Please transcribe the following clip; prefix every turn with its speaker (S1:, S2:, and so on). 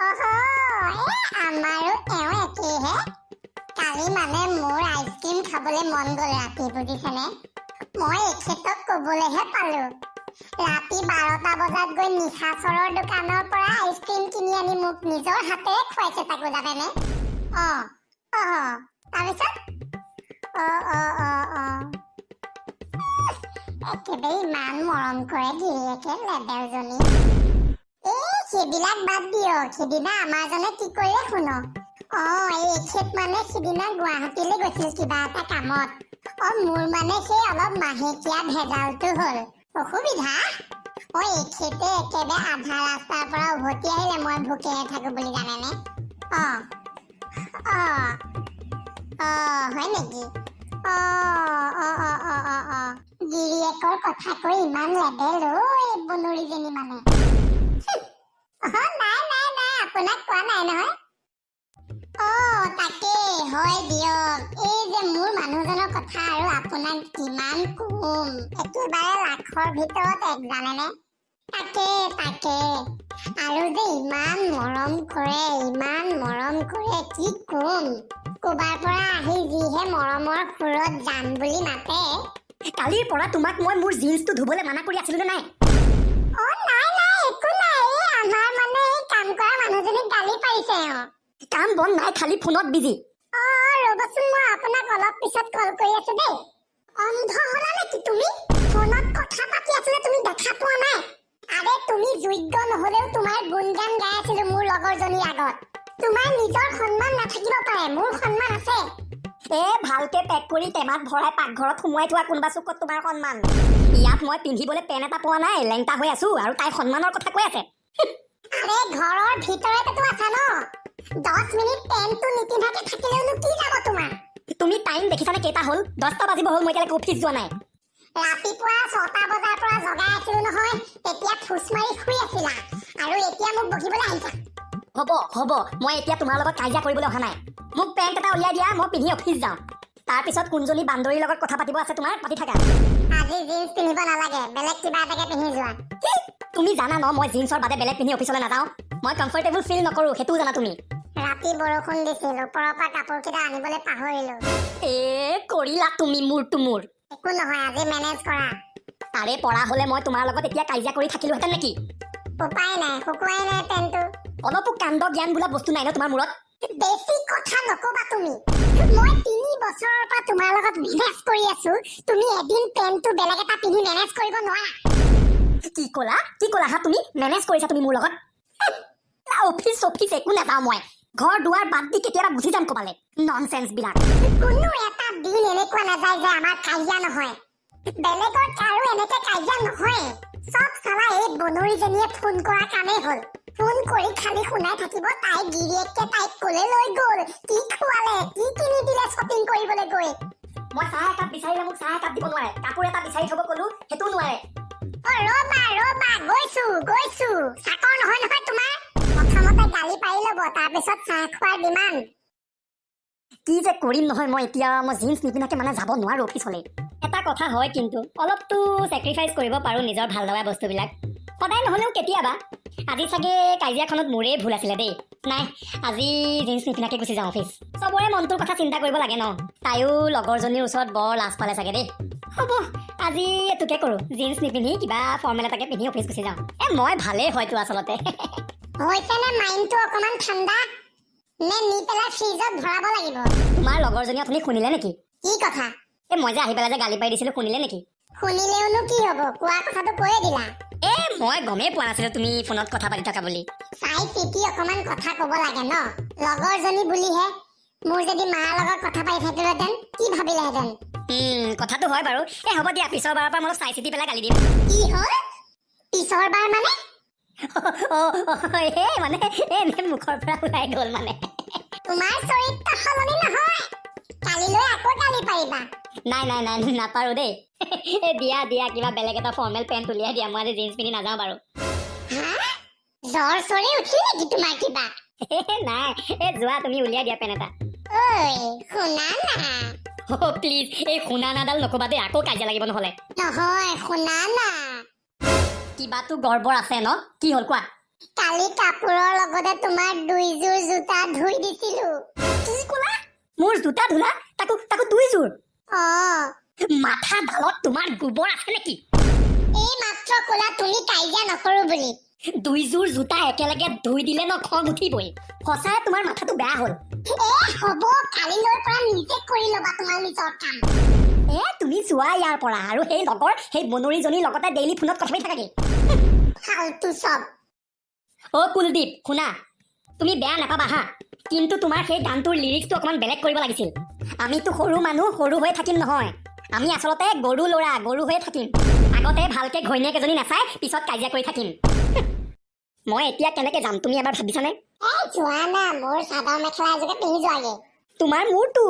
S1: অহ, এ আমাৰো এওঁ একেইহে। কালি মানে মোৰ আইচক্ৰীম খাবলৈ মন গ'ল ৰাতি, বুজিছেনে? মই এখেতক ক'বলৈহে পালো, ৰাতি 12টা বজাত গৈ নিশাচৰৰ দোকানৰ পৰা আইচক্ৰীম কিনি আনি মোক নিজৰ হাতেৰে খুৱাইছে তাকো, জানেনে? অ অ তাৰপিছত অ অ অ অ একেবাৰে ইমান মৰম কৰে গিৰিয়েকে লেবেলজনী। এই সেইবিলাক বাদ দিয়ক, সিদিনা আমাৰজনে কি কৰিলে শুনক। এই এখেত মানে সিদিনা গুৱাহাটীলৈ গৈছিল কিবা এটা কামত। মোৰ মানে সেই অলপ মাহেকীয়া ভেজালটো হ'ল, অসুবিধা। এখেতে একেবাৰে আধা ৰাস্তাৰ পৰা উভতি আহিলে মই ভোকেৰে থাকো বুলি, জানেনে? অ অ অ হয় নেকি? অ অ অ অ অ অ গিৰিয়েকৰ কথা কৈ ইমান লেবেল ঐ বনৰীজনী মানে। নাই নাই নাই, আপোনাক কোৱা নাই নহয়। তাকেই, হয় দিয়ক। এই যে মোৰ মানুহজনৰ কথা আৰু আপোনাক কিমান কম, একেবাৰে লাখৰ ভিতৰত এক, জানেনে? তাকে তাকে, আৰু যে ইমান মৰম কৰে, ইমান মৰম কৰে, কি কম। ক'বাৰ পৰা আহি যিহে মৰমৰ সুৰত যাম বুলি মাতে।
S2: কালিৰ পৰা তোমাক মই মোৰ জিন্সটো ধুবলৈ মানা কৰি আছিলো নে নাই?
S1: নাই নাই, একো নাই। এই আমাৰ মানে এই কাম কৰা মানুহজনীক গালি পাৰিছে এওঁ।
S2: কাম বন নাই, খালি ফোনত বিজি।
S1: ৰ'বচোন, মই আপোনাক অলপ পিছত কল কৰি আছো দেই। অন্ধ হলা নেকি তুমি? ফোনত কথা পাতি আছিলে, তুমি দেখা পোৱা নাই? আৰে তুমি যোগ্য নহলেও তোমাৰ গুণগান গাই আছিলো মোৰ লগৰজনীৰ আগত। তোমাৰ নিজৰ সন্মান নাথাকিব পাৰে, মোৰ সন্মান আছে।
S2: এ ভালকে পেক কৰি টেমাত ভৰাই পাকঘৰত সোমোৱাই থোৱা কোনোবা চুকত তোমাৰ সন্মান। ইয়াত মই পিন্ধিবলৈ পেণ্ট এটা পোৱা নাই, লেংটা হৈ আছো, আৰু তাই সন্মানৰ কথা কৈ আছে।
S1: আৰে ঘৰৰ ভিতৰতেতো আছা ন, 10 মিনিট পেণ্টটো নিপিন্ধাকে থাকিলেওনো কি যাব তোমাৰ?
S2: তুমি টাইম দেখিছানে কেইটা হ'ল? 10টা বাজিব হ'ল, মই এতিয়ালৈকে অফিচ যোৱা নাই।
S1: ৰাতিপুৱা 6টা বজাৰ পৰা জগাই আছিলো নহয়, তেতিয়া ফুচ মাৰি শুই আছিলা আৰু এতিয়া মোক বকিবলৈ আহিছা।
S2: হ'ব হ'ব, মই এতিয়া তোমাৰ লগত কাজিয়া কৰিবলৈ অহা নাই। মোক পেণ্ট এটা উলিয়াই দিয়া, মই পিন্ধি অফিচ যাওঁ। তাৰপিছত কোনজনী বান্দৰীৰ লগত কথা পাতিব আছে তোমাৰ, পাতি থাকা।
S1: আজি জিন্স পিন্ধিব নালাগে, বেলেগ কিবা এটাকে পিন্ধি যোৱা।
S2: কি? তুমি জানা ন মই জিন্সৰ বাদে বেলেগ পিন্ধি অফিচলৈ নাযাওঁ। মই কমফৰ্টেবল ফিল নকৰো, সেইটোও জানা তুমি।
S1: ৰাতি বৰষুণ দিছিল, ওপৰৰ পৰা কাপোৰ কেইটা আনিবলৈ পাহৰিলো।
S2: এ কৰিলা তুমি মোৰটো মোৰ।
S1: একো নহয়, আজি মেনেজ কৰা।
S2: তাৰে পৰা হলে মই তোমাৰ লগত এতিয়া কাজিয়া কৰি থাকিলোহেঁতেন নেকি?
S1: উপায় নাই, শুকুৱাই নাই পেণ্টটো।
S2: অলপো কাণ্ড জ্ঞান বোলা বস্তু নাই ন তোমাৰ মূৰত?
S1: বেছি কথা নকবা তুমি। মই 3 বছৰৰ পৰা তোমাৰ লগত মেনেজ কৰি আছো, তুমি এদিন পেণ্টটো বেলেগ এটা পিন্ধি মেনেজ কৰিব নোৱাৰা?
S2: কি ক'লা? কি ক'লা হা? তুমি মেনেজ কৰিছা তুমি মোৰ লগত? অফিচ চফিচ একো নাযাওঁ মই। ঘৰ দুৱাৰ বাদ দি কেতিয়াবা গুচি যাম ক'বালে। নন চেন্স বিলাক।
S1: কোনো এটা দিন এনেকুৱা নাযায় যে আমাৰ কাজিয়া নহয়। বেলেগৰ কাৰো এনেকে কাজিয়া নহয়। চব চালা এই বনৰীজনীয়ে ফোন কৰা কামেই হ'ল। ফোন কৰি খালি শুনাই থাকিব তাই গিৰিয়েকে তাইক কলে লৈ গ'ল, কি খুৱালে, কি কিনি দিলে শ্বপিং কৰিবলৈ গৈ।
S2: মই চাহ একাপ বিচাৰিলে মোক চাহ একাপ দিব নোৱাৰে। কাপোৰ এটা বিচাৰি থব ক'লো, সেইটোও নোৱাৰে।
S1: ৰ'বা ৰ'বা, গৈছো গৈছো। চাকৰ নহয় নহয় তোমাৰ। প্ৰথমতে গালি পাৰি ল'ব, তাৰপিছত চাহ খোৱাৰ ডিমাণ্ড।
S2: কি যে কৰিম নহয় মই এতিয়া। মই জিন্স নিপিন্ধাকে মানে যাব নোৱাৰো অফিচলৈ। এটা কথা হয় কিন্তু, অলপতো চেক্ৰিফাইচ কৰিব পাৰোঁ নিজৰ ভাল লগা বস্তুবিলাক, সদায় নহ'লেও কেতিয়াবা। আজি চাগে কাজিয়াখনত মোৰেই ভুল আছিলে দেই। নাই, আজি জিন্স নিপিন্ধাকে গুচি যাওঁ অফিচ। চবৰে মনটোৰ কথা চিন্তা কৰিব লাগে ন। তাইও লগৰজনীৰ ওচৰত বৰ লাজ পালে চাগে দেই। হ'ব, আজি এইটোকে কৰোঁ, জিন্স নিপিন্ধি কিবা ফৰ্মেল এটাকে পিন্ধি অফিচ গুচি যাওঁ। এ মই ভালেই হয়তো আচলতে।
S1: হৈছেনে মাইণ্ডটো অকমান ঠাণ্ডা, নে নি পেলাই ফ্ৰিজত ভৰাব লাগিব?
S2: তোমাৰ লগৰজনী অথনি শুনিলে নেকি?
S1: কি কথা?
S2: এই মই যে আহি পেলাই যে গালি পাৰি দিছিলো, শুনিলে নেকি?
S1: শুনিলেওনো কি হব? কোৱা কথাটো কৈয়ে দিলা।
S2: এ মই গমেই পোৱা নাছিলো তুমি ফোনত কথা পাতি থকা বুলি।
S1: চাই চিতি অকমান কথা কব লাগে ন, লগৰজনী বুলিহে। মোৰ যদি মাৰ লগত কথা পাতি থাকিলোহেঁতেন, কি ভাবিলেহেঁতেন?
S2: কথাটো হয় বাৰু। এই হ'ব দিয়া, পিছৰ বাৰৰ পৰা মই অলপ চাই চিতি পেলাই গালি দিম।
S1: কি হ'ল? পিছৰ বাৰ মানে?
S2: অ অ, এই মানে এই মুখৰ পৰা ওলাই গ'ল মানে।
S1: তোমাৰ চৰিত্ৰ সলনি নহয়, কালিলৈ আকৌ গালি পাৰিবা।
S2: নাই নাই নাই, নাপাৰো দেই। এই দিয়া দিয়া, কিবা বেলেগ এটা ফৰ্মেল পেণ্ট উলিয়াই দিয়া। মই আজি জিন্স পিন্ধি নাযাওঁ বাৰু।
S1: হা, জ্বৰ চৰে উঠিল নেকি তোমাৰ কিবা?
S2: নাই, এই যোৱা, তুমি উলিয়াই দিয়া পেণ্ট এটা।
S1: ঐ শুনা না।
S2: অ' প্লিজ, এই শুনা নাডাল নকবা দেই, আকৌ কাজিয়া লাগিব নহ'লে।
S1: নহয়, শুনা না।
S2: কিবাটো গৰ্বৰ আছে ন? কি হ'ল কোৱা।
S1: কালি কাপোৰৰ লগতে তোমাৰ দুইযোৰ জোতা ধুই দিছিলো।
S2: কি ক'লা? মোৰ জোতা ধুলা? তাকো দুইযোৰ?
S1: অ।
S2: মাথা ডালত তোমাৰ গোবৰ আছে নেকি?
S1: এই মাত্ৰ ক'লা তুমি কাজিয়া নকৰো বুলি।
S2: দুইযোৰ জোতা একেলগে ধুই দিলে ন খং উঠিবই। সঁচাই তোমাৰ মাথাটো বেয়া হ'ল।
S1: এ হ'ব, কালিলৈৰ পৰা নিজে কৰি ল'বা তোমাৰ নিজৰ কাম।
S2: এ তুমি যোৱা ইয়াৰ পৰা আৰু সেই লগৰ সেই বনৰীজনীৰ লগতে ডেইলি ফোনত কথা পাতি থাকাগে।
S1: ফাল্টু চব।
S2: অ' কুলদীপ, শুনা, তুমি বেয়া নাপাবা হা, কিন্তু তোমাৰ সেই গানটোৰ লিৰিক্সটো অকণমান বেলেগ কৰিব লাগিছিল। আমিতো সৰু মানুহ, সৰু হৈ থাকিম নহয়। আমি আচলতে গৰু ল'ৰা, গৰু হৈয়ে থাকিম। আগতে ভালকে ঘৈণীয়েক এজনী নাচাই পিছত কাজিয়া কৰি থাকিম। মই এতিয়া কেনেকে যাম, তুমি এবাৰ ভাবিছানে?
S1: এই যোৱা না, মোৰ চাদৰ মেখেলা এযোৰকে পিন্ধি যোৱাগে।
S2: তোমাৰ মূৰটো।